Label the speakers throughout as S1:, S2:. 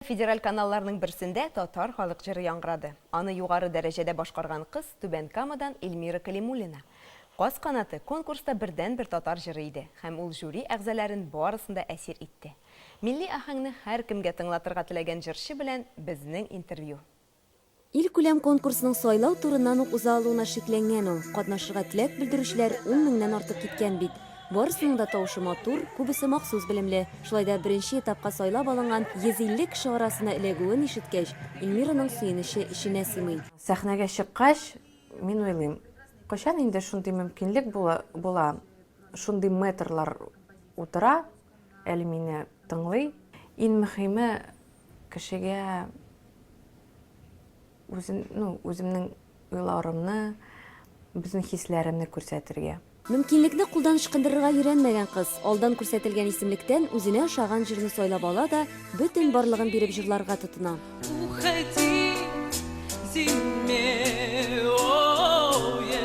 S1: Федераль каналларның берсендә татар халык җыры яңгырады. Аны югары дәрәҗәдә башкарган кыз, Түбән Камадан Эльмира Кәлимуллина. Каз канаты, конкурста бердәнбер татар җыры иде һәм ул жюри әгъзаларын барысын да әсир итте. Милли аһәңне һәркемгә тыңлатырга теләгән җырчы белән безнең интервью.
S2: Илкүләм конкурсның сайлау турыннан ук уза алуына шикләнгән ул. Катнашырга теләк белдерүчеләр ун меңнән артып киткән бит. Барысының да тавышы матур, күбесе махсус белемле. Шулай да беренче этапка сайлап алынган 150 кеше арасына эләгүен ишеткәч, Эльмираның сөенече эченә сыймый.
S3: Сәхнәгә чыккач, мин уйлыйм, кайчан инде шундый мөмкинлек була, шундый мэтрлар утыра, әле мине тыңлый. Иң мөһиме, кешегә үзем, ну, үземнең уйларымны, бөтен хисләремне күрсәтергә.
S2: Мөмкинлекне кулдан ычкындырырга өйрәнмәгән кыз, алдан күрсәтелгән исемлектән үзенә ошаган җырны сайлап ала да, бөтен барлыгын биреп җырларга тотына.
S4: Уходи, зиме, о-е,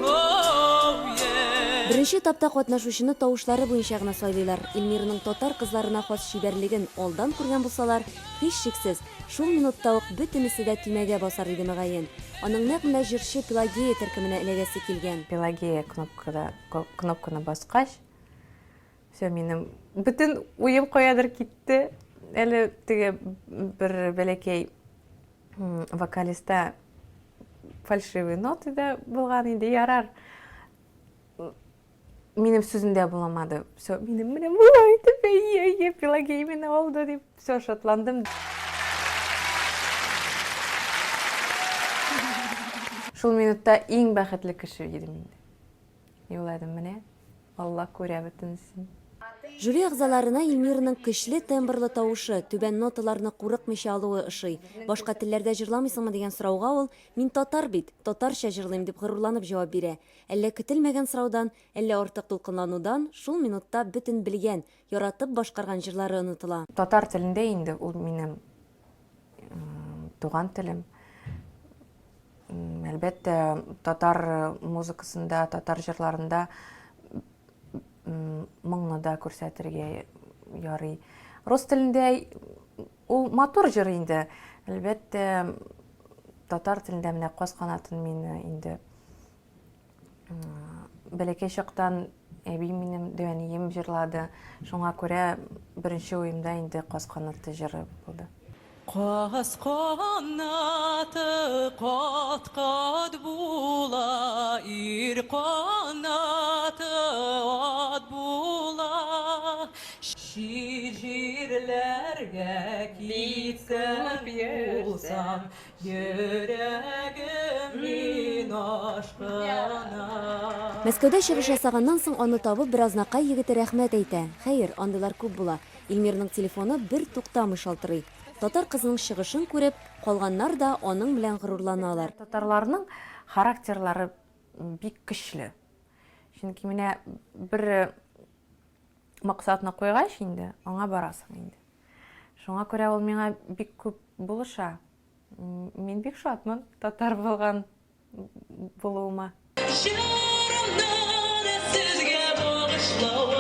S4: о-е.
S2: Беренче этапта катнашучыны тавышлары буенча гына сайлыйлар. Эльмираның татар кызларына хас чибәрлеген алдан күргән булсалар, һичшиксез, шул минутта ук бөтенесе дә төймәгә басар иде, мөгаен. Аның нәкъ менә җырчы Пелагея төркеменә эләгәсе килгән.
S3: Пелагея кнопкада, кнопканы баскач, все, минем бөтен уем каядыр китте. Әле теге бер бәләкәй вокалиста фальшивый ноты да булган инде, ярар. Минем сүзем дә буламады. Все, минем менә болай итеп, әйе, әйе, Пелагея мине алды дип, все, шатландым. Шул минутта иң бәхетле кеше идем инде. Уйладым, менә, Алла күрә бөтенесен.
S2: Жюри әгъзаларына Эльмираның көчле тембрлы тавышы, түбән ноталарны курыкмыйча алуы ошый. Башка телләрдә җырламыйсыңмы дигән сорауга ул, Мин татар бит, татарча җырлыйм, дип горурланып җавап бирә. Әллә көтелмәгән сораудан, әллә артык дулкынланудан, шул минутта бөтен белгән, яратып башкарган җырлары онытыла.
S3: Татар телендә инде ул минем туган телем. Әлбәттә, татар музыкасында, татар җырларында моңны да күрсәтергә ярый. Рус телендә ул матур җыр инде. Әлбәттә, татар телендә менә Каз канатын мин инде бәләкәй чактан әби минем, дәүәнием җырлады. Шуңа күрә беренче уемда инде Каз канаты җыры булды.
S4: Каз канаты кат-кат була, ир канаты ат була. Чит җирләргә китсәм булсам, Йөрәгем мин ашкына.
S2: Мәскәүдә чыгыш ясаганнан соң аны табып бер Азнакай егете рәхмәт әйтә. Хәер, андыйлар күп була. Илмирның телефоны бер туктамый шалтырый. Татар кызының чыгышын күреп, калганнар да аның белән горурланалар.
S3: Татарларның характерлары бик көчле. Чөнки менә бер максатны куйгач инде, аңа барасың инде. Шуңа күрә ул миңа бик күп булыша. Мин бик шатмын татар булган булуыма.
S4: Җырымны сезгә багышлавым.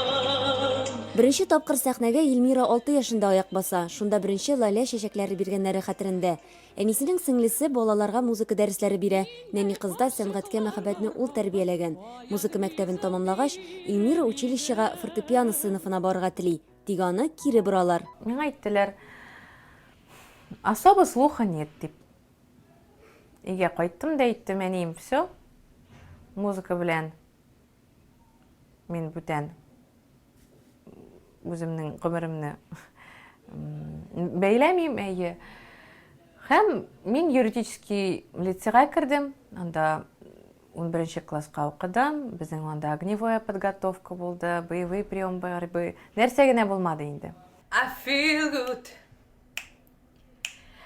S2: Беренче тапкыр сәхнәгә Эльмира 6 яшендә аяк баса. Шунда беренче лалә чәчәкләре биргәннәре хәтерендә. Әнисенең сеңлесе балаларга музыка дәресләре бирә. Нәни кызда сәнгатькә мәхәббәтне ул тәрбияләгән. Музыка мәктәбен тәмамлагач, Эльмира училищега фортепиано сыйныфына барырга тели. Тик аны кире боралар.
S3: Миңа әйттеләр, особо слуха нет, дип. Өйгә кайттым да әйттем, әнием, все, музыка белән мин бүтән үземнең гомеремне бәйләмим, әйе. Һәм мин юридический лицейга кердем, анда 11 класска укыдым, безнең анда огневая подготовка булды, боевые прием борьбы, нәрсә генә булмады инде.
S4: I feel good.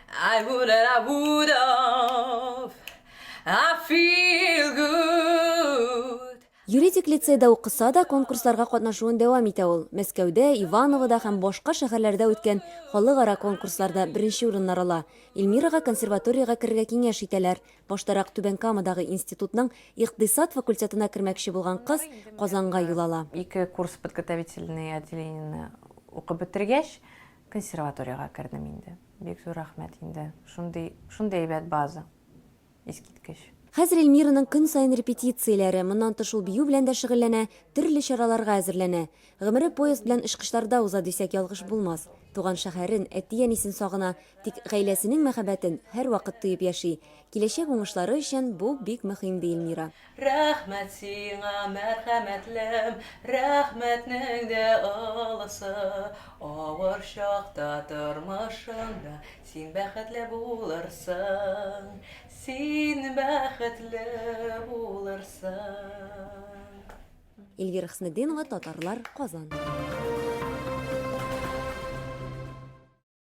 S4: I would I would of. I feel good.
S2: Юридик лицейда укыса да, конкурсларга катнашуын дәвам итә ул. Мәскәүдә, Ивановода һәм башка шәһәрләрдә үткән халыкара конкурсларда беренче урыннар ала. Эльмирага консерваториягә керергә киңәш итәләр. Баштарак Түбән Камадагы институтның икътисад факультетына кермәкче булган кыз Казанга юл ала.
S3: Ике курс подготовительный отделениене укып бетергәч, консерваториягә кердем инде. Бик зур рәхмәт инде. Шундый, шундый әйбәт база. Искиткеч.
S2: Хәзер Эльмираның көн саен репетицияләре, моннан тыш ул бию белән дә шөгыльләнә, төрле чараларга әзерләнә. Гомере поезд белән очкычларда уза дисәк ялгыш булмас. Туган шәһәрен, әти-әнисен сагына, тик гаиләсенең мәхәббәтен һәрвакыт тоеп яши. Киләчәк уңышлары өчен бу бик мөһим, ди Эльмира.
S4: Рәхмәт сиңа, мәрхәмәтлем, рәхмәтнең дә олысы. Авыр чакта тормышыңда син бәхетле булырсың, син бәхетле булырсың.
S2: Эльвира Хөснетдинова, Татарлар, Казан.